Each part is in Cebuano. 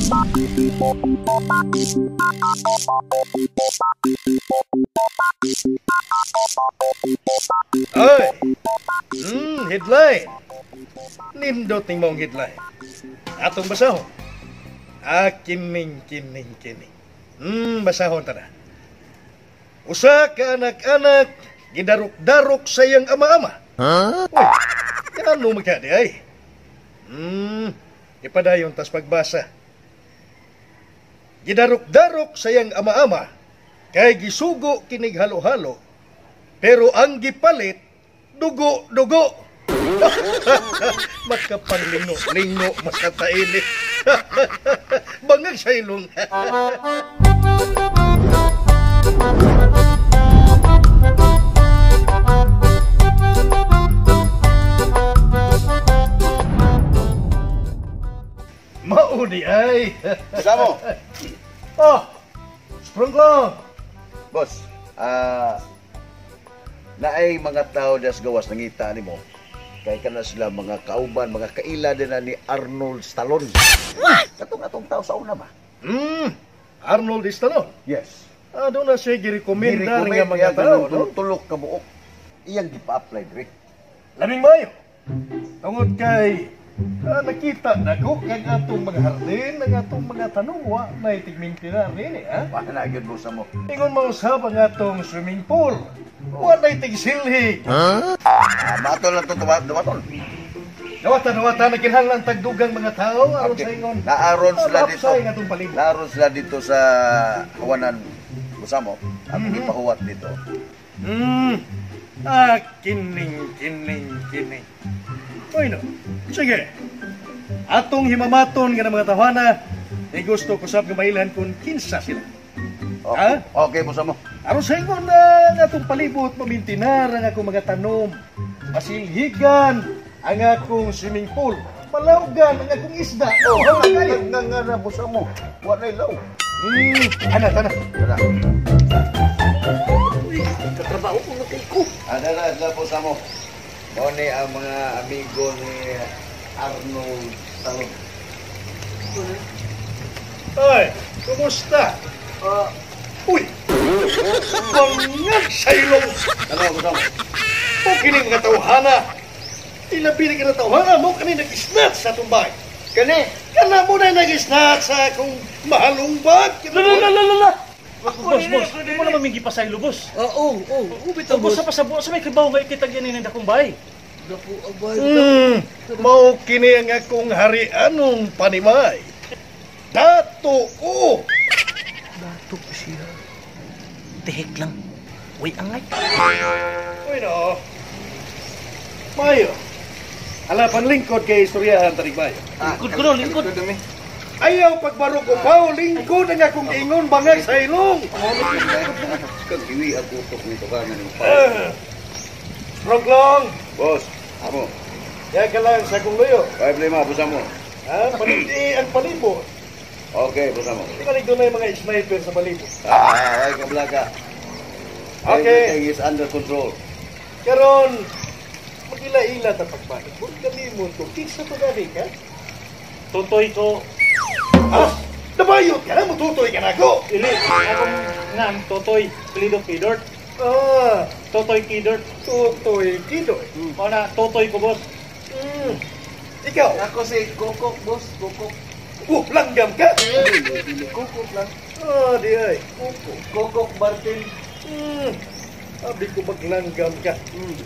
Ay! Headline. Nindot ning maong headline. Atong basahon. Ah, kining, kining, kining. Basahon ta na. Usa ka anak-anak gidarok-darok sa iyang ama-ama. Huh? Uy, ano magkadi ay? Ipadayon tas pagbasa. Gidarok-darok sa iyang ama-ama kay gisugo kinig halo-halo, pero ang gipalit dugo-dugo. Makapanlingo-lingo masataili. Bangag sa ilong. Mauni ay. Samo. Oh, sprung lang. Boss, naay mga tao das gawas nangita nimo. Kay kana sila mga kauban, mga kaila din na ni Arnold Stallone. What? Katong atong tao sa una ba? Arnold Stallone? Yes. Doon na siya girekomenda nga mga tao, no? Tulok ka buok. Iyang gipa-apply diri. Labing mayo. Tungod kay nakita na ko kang atong mga hardin, ang atong mga tanuwa na itigmintinar nini, ha? Wala gyud mo sa mo. Ingon mo usab ang atong swimming pool. Wala itigsilhig. Huh? Matol lang ito, dumatol. Dawatan, nagkinahanglan tagdugang mga tao aron okay. Sa ingon. Naaron sila dito. Naaron sila dito sa hawanan Busamo. Ang ipahuwat dito. Ah, kining, kining, kining. Bueno, sige. Atong himamaton nga ng mga tawana, di gusto ko sab nga mailhan kung kinsa sila. Okay, ha? Okay, Busamo. Aron sa ingon na ang atong palibot, mamintinar ang akong mga tanom, masilhigan ang akong swimming pool, malawgan ang akong isda. Oh, wala kayo. Nga nga na, Busamo. Wala ilaw. Ana, tana. Tana. Uy, katrabaho ko na kay ko. Ana na, sila, Busamo. Mone ang mga amigo ni Arnold Stallone. Ay, kumusta? Uy! Bangag sa ilong! Ano, Busamo? O kining mga tauhana! Ilabi na ka na tauhana mo, kani nag-snatch sa atong bahay. Kani? Kana mo na nag-snatch sa akong mahalong bag! La! Boss, boss, di mo naman mingi pa sa ilo, boss. Oo, oo. Ubit ang boss. Sa pasabo, sa may kabaw nga ikitag yan yung dakong bahay. Dako ang bahay. Mao kini ang akong harianong panimay. Dato ko! Dato ko siya. Tihik lang. Uy, angay. Uy, no. Mayo. Ala, panlingkod kay istoryahan, tanig Mayo. Lingkod ko no, lingkod. Ayaw pagbaro ko pa, lingkod ang akong ingon bangag sa ilong. Kag-iwi ang utok nito ka nga ng pa. Strong. Boss, amo. Kaya ka lang sa akong luyo. Ay, problema, busa mo. Ha? Palindi ang palibot. Okay, busa mo. Hindi ka doon na yung mga sniper sa palibot. Ay, kablaga. Okay. Everything is under control. Karon, mag-ila-ila ta pagbalik. Huwag kalimon ko. Kinsa to gani ka? Tutoy ko. Ah! Nabayot ka na! Mututoy ka na ako! Ili, akong nan, Totoy, Plido Kidort. Ah! Totoy Kidort. Totoy Kidort? O na, Totoy ko, boss. Ikaw? Ako si Kokok, boss. Kokok. Oh, langgam ka? Kokok lang. Ah, di ay. Kokok. Kokok Martin. Sabi ko maglanggam ka.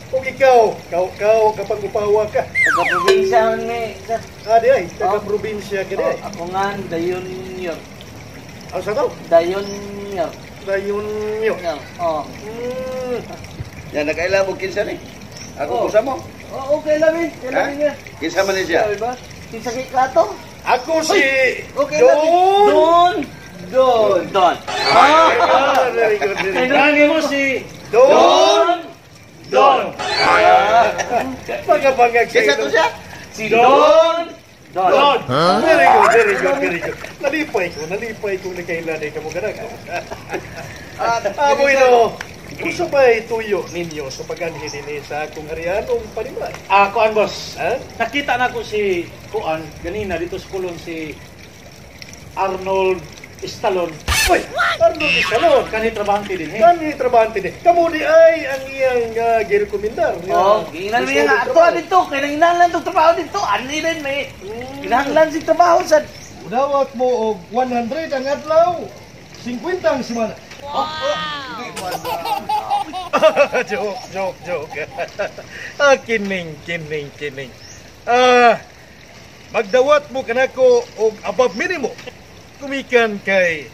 Kung ikaw, kaw-kaw kapag upawa ka. Taga-probinsya ni. Ah, di ay. Taga-probinsya ka di ay. Ako nga, Dayonyo. Ano sa to? Dayonyo. Dayonyo. Oo. Yan, nakaila mo kinsa ni. Ako kusa mo. Oo, okay lang eh. Kailan niya. Kinsa man ni siya? Kinsa kay Klato? Ako si Don. Don. Don. Ah, very good. Kailangan mo si Don. Don. Pagabangag sa Kinsa to siya? Si Don. Don. Very good, very good, very good. Nalipay ko na kailan ay kamuganag. Amoy no, unsa ba'y tuyo ninyo sa pag-anhi dinhi sa akong harianong panimay? Ah, kuan boss. Ha? Nakita na ko si kuan ganina dito sa kulon si Arnold Stallone. Uy, Arnold Stallone, kani trabahante din eh. Kani trabahante din. Kamo di ay ang iyang girekomendar. Nga Oh, giingnan mo gusto nga og ato trabaho. dito kay nanginahanglan tong trabaho dito. Ani rin may kinahanglan si trabaho sad. Dawat mo og 100 ang adlaw, 50 ang semana. Joke, joke, joke. Ah, kining, kining, kining. Ah, magdawat mo kanako og above minimum. Kumikan kay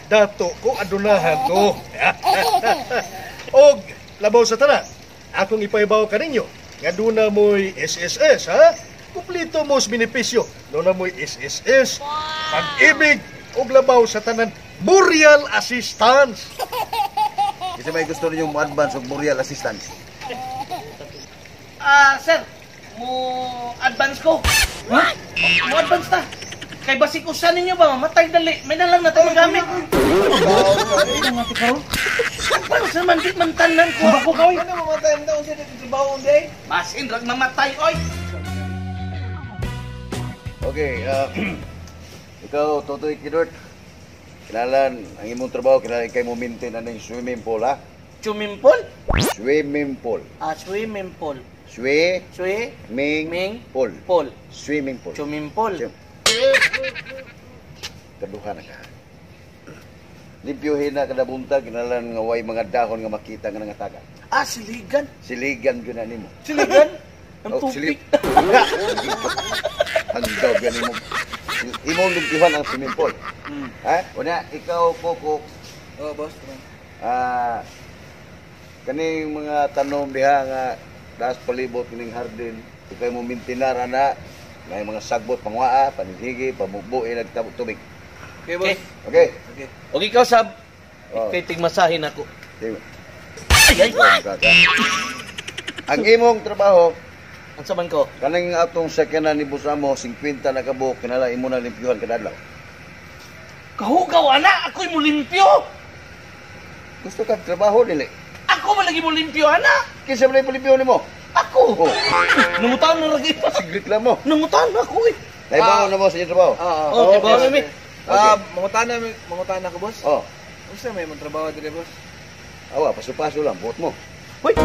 dato ko, adunahan ko. Og labaw sa tanan, akong ipahibaw kaninyo nga duna mo'y SSS, ha? Kumpleto mo sa benepisyo. Duna mo'y SSS, pag-ibig, og labaw sa tanan, burial assistance. Kasi may gusto ninyong mo-advance og moral assistance. Ah, sir, mo advance ko. Ha? Mo advance ta. Kay basig usa ninyo ba mamatay dali. May na lang na tayo magamit. Advance naman di man tanan ko. Ako ka oy. Ano mamatay mo daw siya dito trabaho day? Basin rag mamatay oy. Okay, ikaw, Totoy Kidort. Kinalan, ang imong trabaho, kinalan kay mo maintain ang swimming pool, ha? Chumimpol? Swimming pool. Ah, swimming pool. Swimming Swimming pool. pool. Swimming pool. Chumimpol. Kaduha na ka. Limpyuhin na kada buntag, kinalan nga way mga dahon nga makita nga nangataga. Ah, siligan. Siligan gyud na nimo. Siligan? Ang Oh, tubig. Ang dog yan imo. Imong limpyuhan ang swimming pool. Ha? Una, ikaw, Coco, Oh, boss. ah, kaning mga tanom diha nga das palibot kining hardin, kay mo mintinar ana, may mga sagbot pangwaa, paninhigi, pamugbo, nagtabot tubig. Okay, boss. Okay? Okay. Og ikaw sab. Oh. Kay tigmasahin ako. Sige. Ay, ay. Ang imong trabaho, Ang saban ko. kaning atong sakyanan ni Busamo, 50 na kabuok, kinala imo na limpyuhan kada adlaw. Kahugaw ana, ako'y mulimpyo. Gusto kag trabaho dili. Ako man lagi mulimpyo ana. Kinsa man limpyuhan nimo? Ako. Oh, Nangutan na lagi. sigreklamo. Nangutan ako eh. Naibaw na mo sa inyong trabaho. Ah, Oh, okay, okay, okay. Ah, mangutana ko, boss. Oh, Unsa may imong trabaho diri, boss? awa paso-paso lang buot mo. Hoy.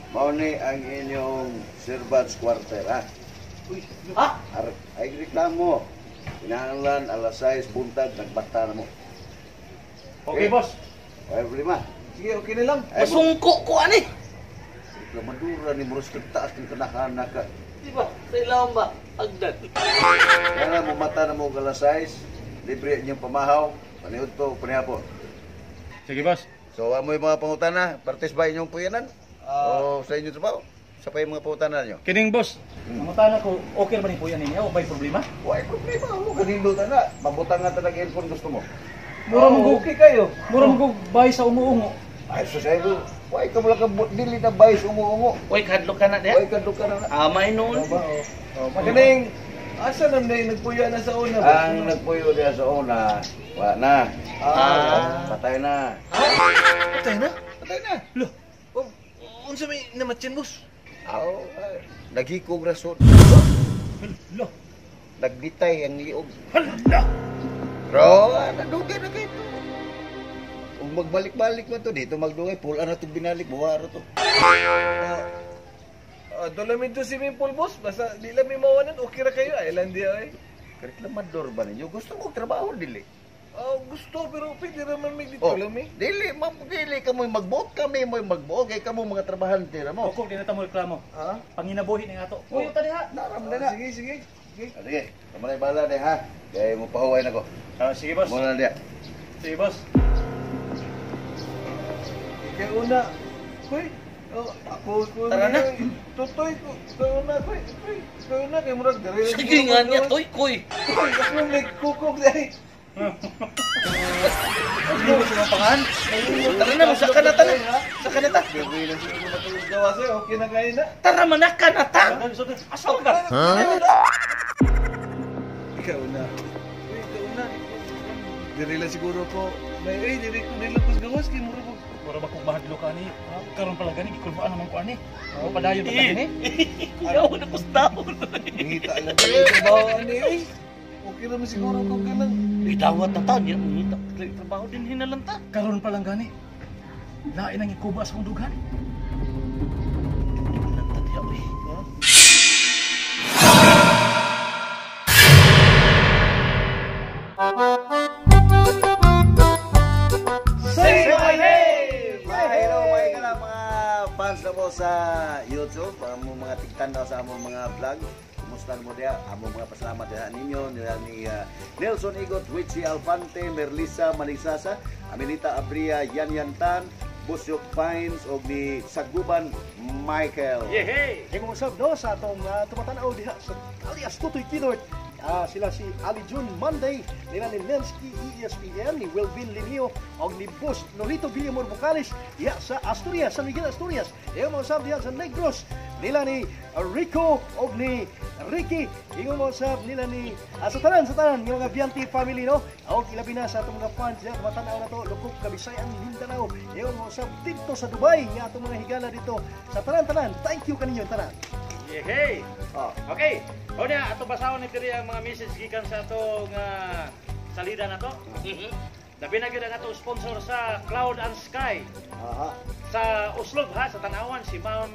Mao ni ang inyong servants quarter, ha? Ha? Ay reklamo. Kinahanglan alas 6 buntag nagbata na mo. Okay, boss. Ay problema. Sige, okay na lang. Ay, Masungko ko ani. reklamadura ni Moros taas ng kanahana ka. Di ba? Sa ilawom ba? Agdan. Kaya mo mata na mo alas 6, libre inyong pamahaw, paniud to panihapon. Sige, boss. So, wa mo yung mga pangutana, partes ba inyong puyanan? O sa inyong trabaho? Sa pa yung mga pangutana niyo? Kining boss. Nangutana ko, okay ba ni puyan ninyo? O may problema? Why problema? Mo kanindot na. Mabutang nga talaga earphone gusto mo. Mura mong okay kayo. Mura mong bay sa umuungo. Ay, so sayo, why ka mo lang ka dili na bayis umuungo? Uy, kadlok ka na diha. Why ka ka na na? Ah, may noon. Oh, Kaning asa nam na nagpuyo na sa una, boss? Ang nagpuyo diya sa una, wa na. Ah. Patay na. Patay na. Patay na. Lo. Oh, unsa may namatyan, boss? Aw, ay, naghikog rason. Hala. Nagditay ang liog. Hala. Pero, nadugay na kayo. Kung magbalik-balik man to, dito magdugay, pula na itong binalik, buwaro to. Dolamin to swimming pool, boss. Basta di lang may mawanan, okay ra kayo. Ay, lang di ay. Reklamador ba ninyo? Gusto mo trabaho, dili? Oh, gusto pero pwede ra man may dito Oh, lang eh. dili, ma'am, dili ka mo magbuot kami mo magbuot kay kamo mga trabahante ra mo. Koko, di na ta mo reklamo. Ha? Panginabuhi ni ato. Oh. Puyo ta diha. Naram na Ah, na. sige, sige. Sige. Ah, sige, kamo na bala di ha. Kay mo pahuway nako. Ah, sige, boss. Mo na diha. Sige, boss. Kay una, kuy. Oh, ako ko. Tara na. Tutoy ko. Kay una, kuy. Kuy, kay una kay murag diri. Sige nga niya, toy, koy. Kuy, ako may kukok dai. Hindi mo siya pangan. Tara na, saka na ta na. Saka na ta. Gabi na siguro matulog gawa sa'yo. Okay na kayo na. Tara manaka na ta. Asa ka? Ikaw na. Uy, ikaw na. Diri lang siguro ko. May, ay, diri ko diri lang ko sa gawas. Kay murag Wala ba kong mahadlo ka ni? Karon pala gani gikulbaan naman ko ani. O padayon pa gani. Kuyaw na kus daon. Ngita lang kayo trabaho ani oy. Okay ra man siguro kung kanang Idawat na ta, niya mangita. Trabaho din hinalang ta. Karon pa lang gani. Lain ang ikuba sa akong dughan. Lanta diha oy. Say my name! Hello mga ka mga fans na mo sa YouTube, among mga tigtanaw sa among mga vlog. Kumusta na mo diha? Among mga pasalamat diha ninyo nila ni Nelson Igot, Richie Alfante, Merlisa Manigsasa, Amelita Abria, Yan Yan Tan, Busyok Pines og ni Saguban Michael. Yehey! Himong usab no sa atong tumatanaw diha sa alias Tutoy Kidort. Sila si Ali Jun Monday, nila ni Nelsky ESPN, ni Wilvin Linio, og ni Boss Norito Villamor Vocales diha sa Asturias, San Miguel Asturias. Himong usab diha sa Negros, nila ni Rico og ni Ricky. Himong usab nila ni sa tanan nga mga Bianti family no. Og ilabi na sa atong mga fans diha tumatanaw na to lukop Kabisayan Mindanao. Himong usab didto sa Dubai nga atong mga higala dito sa tanan-tanan. Thank you kaninyo tanan. Yehey! Oh. Okay. O niya, ato basahon ni diri ang mga message gikan sa atong salida na to. Labi na gyud ang atong sponsor sa Cloud and Sky. Aha. Sa Oslob ha, sa Tanawan si Ma'am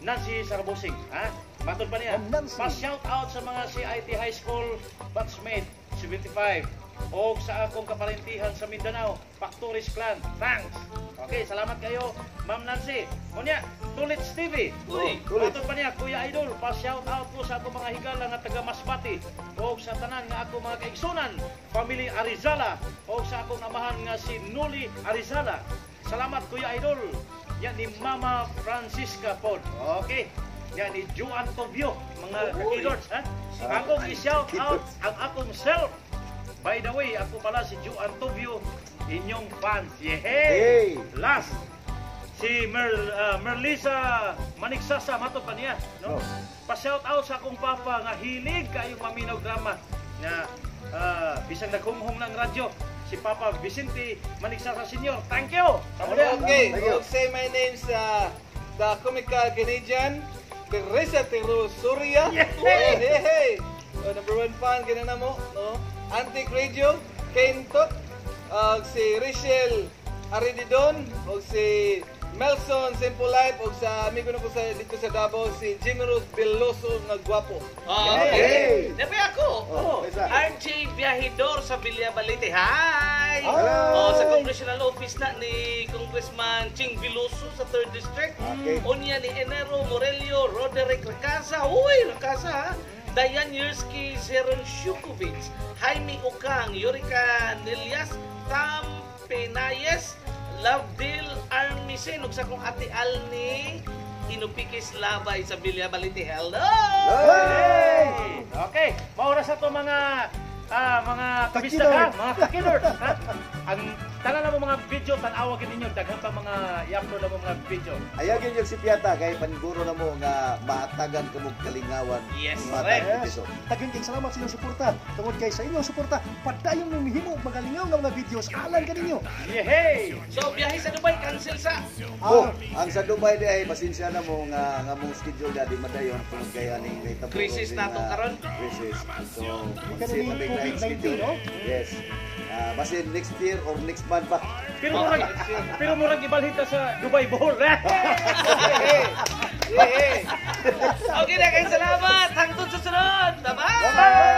Nancy Sarabosing, ha? Matod pa niya. Ma'am Nancy. Pa-shout out sa mga CIT High School batchmate 75 o sa akong kaparintihan sa Mindanao, Pactoris Clan. Thanks. Okay, salamat kayo, Ma'am Nancy. Unya, Tulits TV. Uy, Tulits. Matod pa niya, Kuya Idol, pa-shout out ko sa akong mga higala nga taga Masbate o sa tanan nga ako mga kaigsunan, family Arizala o sa akong amahan nga si Noli Arizala. Salamat Kuya Idol. Yan ni Mama Francisca pod. Okay. Yan ni Juan Tobio, mga kakidorts, ha? Akong i-shout out ang akong self. By the way, ako pala si Juan Tobio, inyong fans. Yehey! Hey! Last, si Merlisa Manigsasa, matod pa niya, no? Oh. Pa-shout out sa akong papa nga hilig kayong maminaw drama nga bisag naghumhum ng radyo, si Papa Vicente Manigsasa Senior. Thank you. Tamo na. Okay, Thank you. say my name sa the comical Canadian Teresa Tero Soria. Yeah. Oh, hey, hey. Oh, number one fan kina na mo, no? Antique Radio, Ken Tot, si Richel Arididon, og si Melson Simple Life, og sa amigo na ko sa dito sa Davao si Jimmy Rose Veloso nga gwapo. Okay. Hey! Dapat ako. Oh, isa. RJ Viajidor sa Villa Balete. Hi! Hello! Oh, sa Congressional Office na ni Congressman Ching Veloso sa 3rd District. Okay. Unya ni Enero Morelio, Roderick Racasa. Uy, Racasa ha? Diane Yersky, Zeron Shukovic, Jaime Ukang, Yurika Nelias, Tam Penayes, Lovedale Armisen, ug sa akong ate Alni Inupikis Labay sa Villa Balete. Hello! Hey! Okay, maura sa to mga mga kabista ka, mga kakidort, ha? Ang tanan na mo mga video tan-awa gid ninyo, daghan pa mga i-upload na mo mga video. Ayagin yung si Piata kay paniguro na mo nga maatagan ka mong kalingawan. Yes, Matag correct. Yes. episode. Daghang kay salamat sa inyong suporta. Tungod kay sa inyong suporta, padayon mo mihimo og magalingaw nga mga videos alang kaninyo. Yehey! So, biyahe sa Dubai, cancel sa. Oh, ang sa Dubai di ay pasensya na mo nga nga mong schedule na di madayon tungod kay aning may tabo Crisis na to karon. Crisis. So, Ika na ni magsi COVID-19, schedule. no? Yes. Basin next year or next month pa. Pero murag ibalhin ta sa Dubai Bohol. Hey! Hey! Okay na, kayong salamat. Hangtod sa sunod. Bye-bye! Bye!